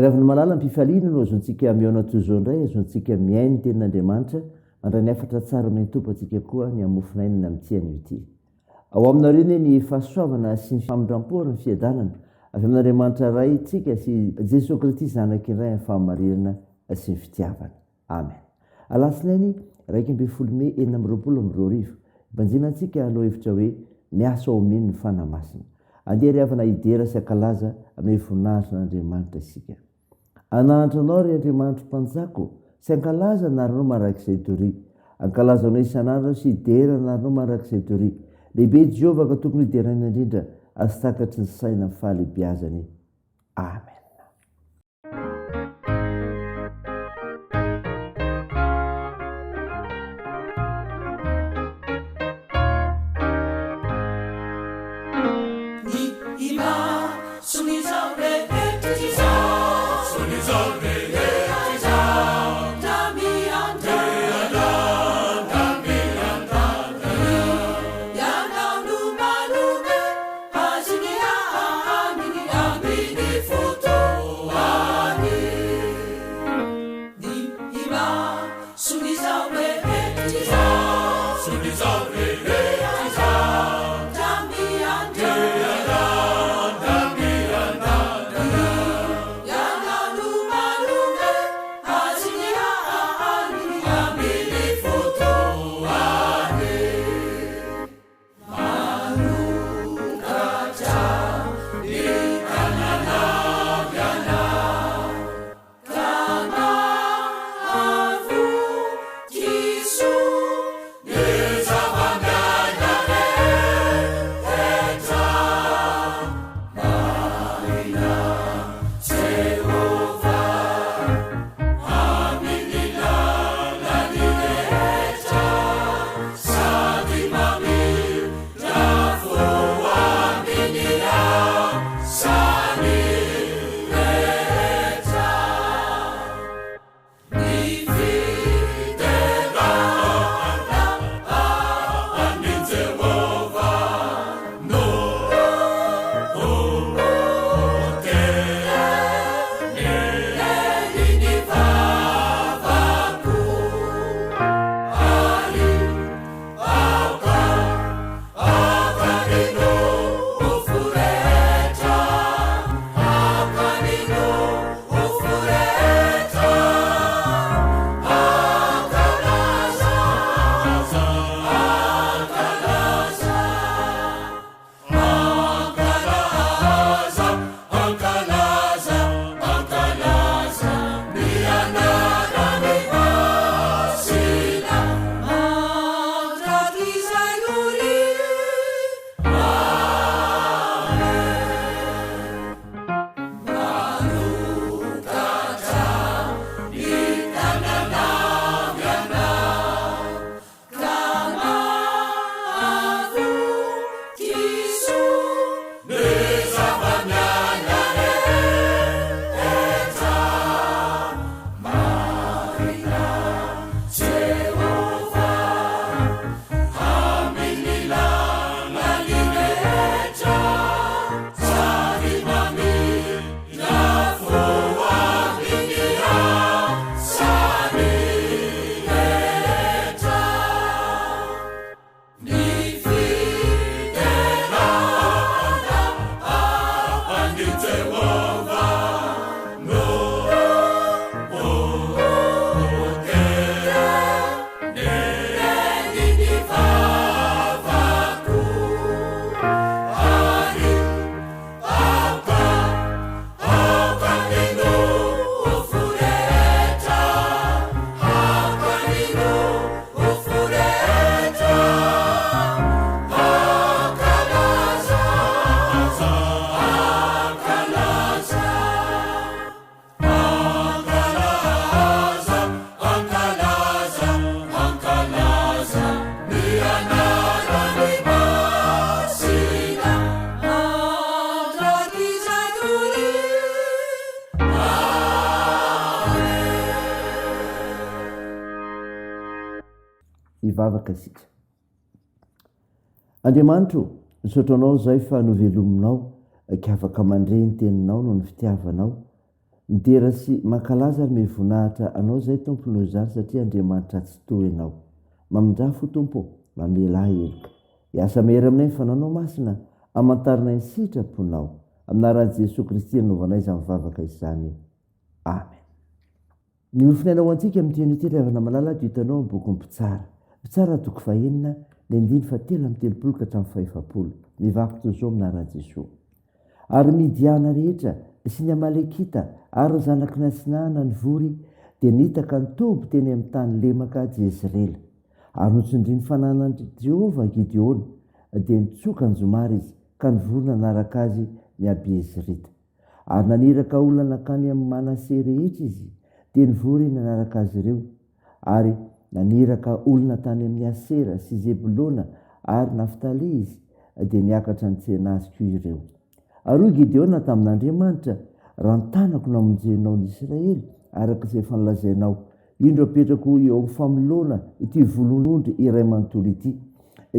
Ry havana malala, am-pifaliana no azontsika mihaona toy izao indray, azontsika mihaino ny tenin'Andriamanitra, mandray ny hafatra tsara omen'ny Tompo antsika koa ny amin'ny mofon'ainana amin'ity anio ity. Ao aminareo anie ny fahasoavana sy ny famindram-po ary ny fiadanana avy amin'Andriamanitra Ray tsika sy Jesoa Kristy Zanaky ny Ray amin'ny fahamarinana sy ny fitiavana. Amen. Alatsinainy 11 Mey 2026, Banjina antsika lohahevitra hoe Miasa ao Mino ny Fanahy Masina. Andeha ry havana hidera sy hankalaza amin'ny voninahitr' Andriamanitra isika. Hananatra Anao ry Andriamanitro Mpanjaka ô, sy hankalaza ny anaranao mandrakizay doria. Hankalaza Anao isan'andro aho sy hidera ny anaranao mandrakizay doria. Lehibe i Jehovah ka tokony hoderaina indrindra, ary tsy takatry ny saina ny fahalehibiazany. Amen. Hivavaka isika. Andriamanitra o, misaotra Anao izahay fa novelominao ka afaka mandre ny Teninao noho ny fitiavanao. Midera sy mankalaza ary me voninahitra Anao izahay Tompo noho izany satria Andriamanitra Tsitoha Ianao. Mamindrà fo Tompo ô, mamelà heloka. Hiasa mahery aminay ny Fanaonao Masina, hamantaranay ny sitraponao. Amin'ny anaran'i Jesoa Kristy anaovanay izany vavaka izany. Amen. Ny mofon'aina ho antsika amin'ity anio ity ry havana malala dia hitanao amin'ny bokin'ny Mpitsara. Mpitsara toko fahenina, ny andininy fahatelo amby 30 ka hatramin'ny fahefapolo. Mivaky toy izao amin'ny anaran'i Jesoa. Ary ny Midiana rehetra, sy ny Amalekita, ary ny zanaky ny Atsinanana nivory, dia nitaka ny toby teny amin'ny tany lemaka Jezirela. Ary notsindrin'ny fananan'i Jehovah Gideona, dia nitsoka anjomara izy, ka nivory nanaraka azy ny Abiezrita. Ary naniraka olona nankany amin'i Manase rehetra izy, dia nivory nanaraka azy ireo. Ary naniraka olona tany amin'i Asera sy Zebolona ary Naftaly izy, dia niakatra nitsena azy koa ireo. Ary hoy Gideona tamin'Andriamanitra, Raha ny tanako namonjenao ny Israely, araka izay efa nolazainao, indro apetrako eo amin'ny famoloana ity volonondry iray manontolo ity,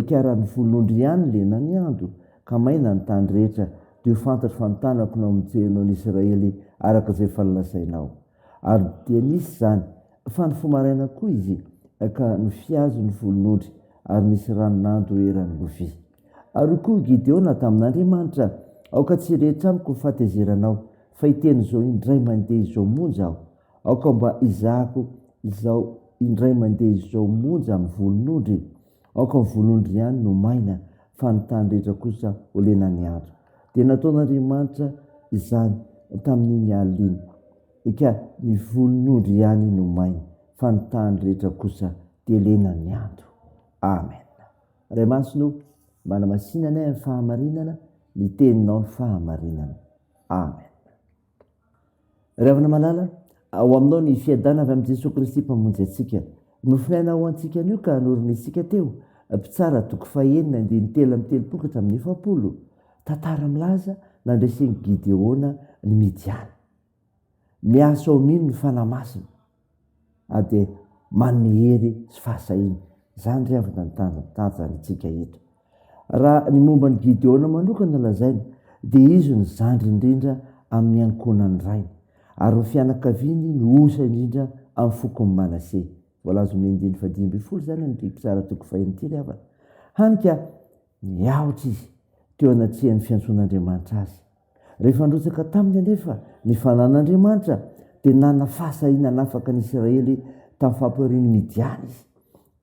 ka raha ny volonondry ihany lena ny ando, ka maina ny tany rehetra, dia ho fantatro fa ny tanako namonjenao ny Israely, araka izay efa nolazainao. Ary dia nisy izany, fa nifoha maraina koa izy, ka nofiaziny ny volon'ondry, ary nisy rano nando eran'ny lovia. Ary hoy koa i Gideona tamin'Andriamanitra, Aoka tsy hirehitra amiko ny fahatezeranao, fa hiteny izao indray mandeha izao monja aho. Aoka mba hizahako izao indray mandeha izao monja amin'ny volon'ondry. Aoka ny volon'ondry ihany no maina, fa ny tany rehetra kosa ho lenan'ny andro. Dia nataon'Andriamanitra izany tamin'iny alina iny. Eka, ny volon'ondry ihany no maina, fa ny tany rehetra kosa dia lenan'ny ando. Amen. Ray Masina o, manamasina anay amin'ny fahamarinana, ny teninao ny fahamarinana. Amen. Ry havana malala, ao aminao ny fiadana avy amin'i Jesoa Kristy Mpamonjy antsika. Nofonaina ho antsika anio ka norin'isika teo, Mpitsara toko fahenina andininy 33 ka hatramin'ny 40. Tantara milaza nandresen'i Gideona ny Midiana. Miasa ao mino ny Fanahy Masina ary dia manome hery sy fahasahiana. Izany ry havana no tanjantsika eto. Raha ny momba an'i Gideona manokana lazaina dia izy no zandry indrindra amin'ny ankohonan'ny rainy ary ny fianakaviany no osa indrindra amin'ny fokon'i Manase. Voalaza amin'ny andininy faha-15 izany amin'ity mpitsara toko fahiny ity ry havana. Hany ka niahotra izy teo anatrehan'ny fiantsoan'Andriamanitra azy. Rehefa nirotsaka taminy anefa ny fanan'Andriamanitra dia nanana fahasahiana hanafaka ny Isiraely tamin'ny fampahorian'ny Midiana izy.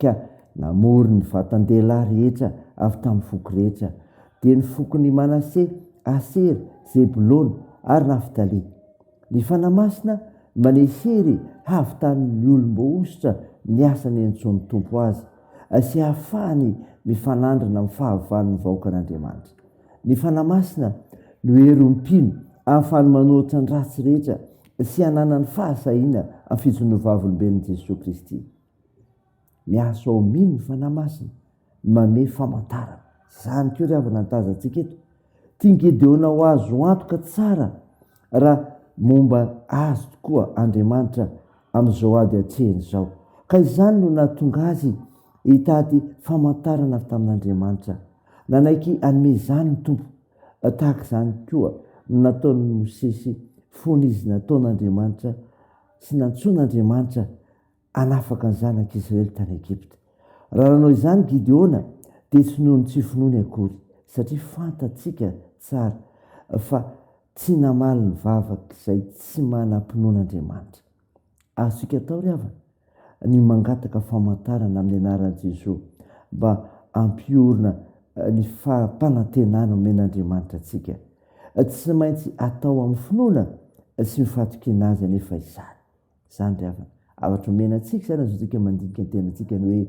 ka namory ny vatan-dehilahy rehetra avy tamin'ny foko rehetra, dia ny fokon'i Manase, Asera, Zebolona ary Naftaly. Ny Fanahy Masina maneho hery hahavitan'ny olom-boahosotra ny asa niantsoan'ny Tompo azy, sy hahafahany mifanandrina amin'ny fahavalon'ny vahoakan'Andriamanitra. Ny Fanahy Masina no herin'ny mpino ahafahany manohitra ny ratsy rehetra sy hananany fahasahiana amin'ny fijoroana ho vavolombelon'i Jesoa Kristy. Miasa ao mino ny Fanahy Masina, manome famantarana. Izany koa ry havana ny tazantsika eto. Tian'i Gideona ho azo antoka tsara raha momba azy tokoa Andriamanitra amin'izao ady atrehiny izao. Ka izany no nahatonga azy hitady famantarana avy tamin'Andriamanitra. Nanaiky hanome izany ny Tompo. Tahaka izany koa no nataon'i Mosesy fony izy nataon'Andriamanitra sy nantsoin'Andriamanitra hanafaka ny zanak'Israely tany Egypta. Raha nanao izany Gideona, dia tsy noho ny tsy finoany akory, satria fantatsika tsara fa tsy namaly ny vavak'izay tsy manam-pinoana Andriamanitra. Azontsika atao ry havana ny mangataka famantarana amin'ny anaran'i Jesoa mba hampiorina ny fampanantenana omen'Andriamanitra antsika. Tsy maintsy atao amin'ny finoana sy ny fahatokiana Azy anefa izany. Izany ry havana. Hafatra omena antsika izany azontsika mandinika ny tenantsika ny hoe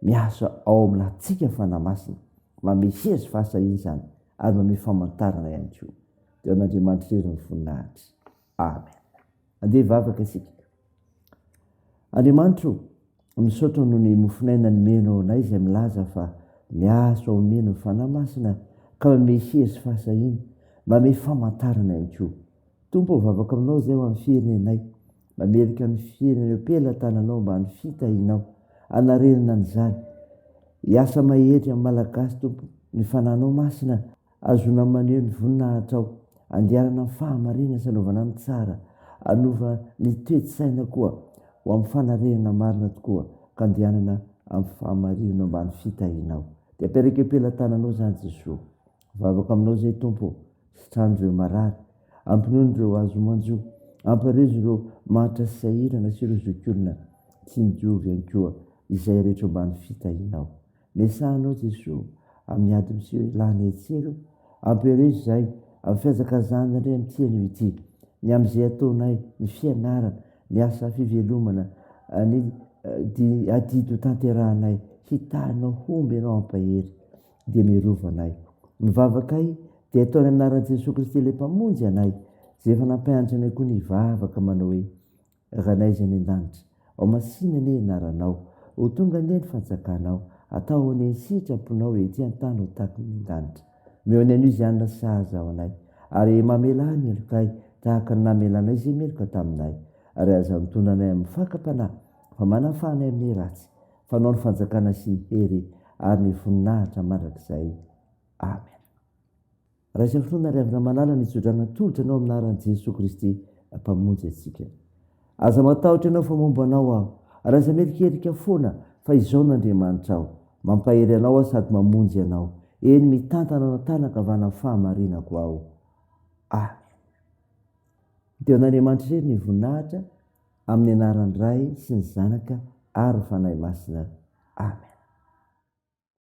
miasa ao amintsika ny Fanahy Masina. Manome hery sy fahasahiana izany ary manome famantarana ihany koa. Dia ho an'Andriamanitra irery ny voninahitra. Amen. Andeha hivavaka isika. Andriamanitra o, misaotra noho ny mofon'aina nomenao anay izay milaza fa miasa ao amino ny Fanahy Masina ka manome hery sy fahasahiana, manome famantarana ihany koa. Tompo ô, vavaka aminao izay ho an'ny firenenay. Mamerika ny firenena eo am-pelatananao mba ny fitahianao hanarenana an'izany. Hiasa mahery amin'ny Malagasy Tompo ny Fanahinao Masina ahazoana maneho ny voninahitrao, andehanana amin'ny fahamarinana sy anaovana ny tsara. Hanova ny toe-tsaina koa ho amin'ny fanarenana marina tokoa ka andehanana amin'ny fahamarinana ambany fitahianao. Dia apetraka eo am-pelatananao izany Jesoa. Mivavaka aminao izay Tompo ô, sitrano ireo marary, ampinono ireo azo manjo, ampaherezo ireo mahantra sy sahirana sy ireo zokiolona tsy midiovy ihany koa izay rehetra ambany fitahianao. Mesahanao Jesoa amin'ny ady miseho ilana etsy eroa, ampiherezo izahay amin'ny fihazakazahana indray amin'ity anio ity, ny amin'izay ataonay, ny fianarana, ny asa fivelomana, ny adidy ho tanterahanay, hitahinao homba Ianao hampahery, dia mirova anay. Ny vavakay dia ataonay amin'ny anaran'i Jesoa Kristy ilay Mpamonjy anay, izay efa nampianatra anay koa ny hivavaka manao hoe, Ranay izay any an-danitra, ao masina anie anaranao, ho tonga anie ny fanjakanao, atao anie ny sitraponao ety an-tany ho tahaka ny any an-danitra. Omeo anay anio izay hanina sahaza ho anay, ary mamelà ny helokay tahaka ny namelanay izay meloka taminay, ary aza mitondra anay amin'ny fakam-panahy, fa manafaha anay amin'ny ratsy, fa anao ny fanjakana sy ny hery ary ny voninahitra mandrakizay. Amen. Raisa finoana ry havana malala ny tsodrano atolotra anao amin'ny anaran'i Jesoa Kristy Mpamonjy antsika. Aza matahotra ianao fa momba anao aho, ary aza mierikerika foana fa izao no Andriamanitrao. Mampahery anao aho sady mamonjy anao. Eny, mitantana anao tanan-kavanan'ny fahamarinako aho. Amen. Dia ho an'Andriamanitra irery ny voninahitra, amin'ny anaran'ny Ray sy ny Zanaka ary ny Fanahy Masina.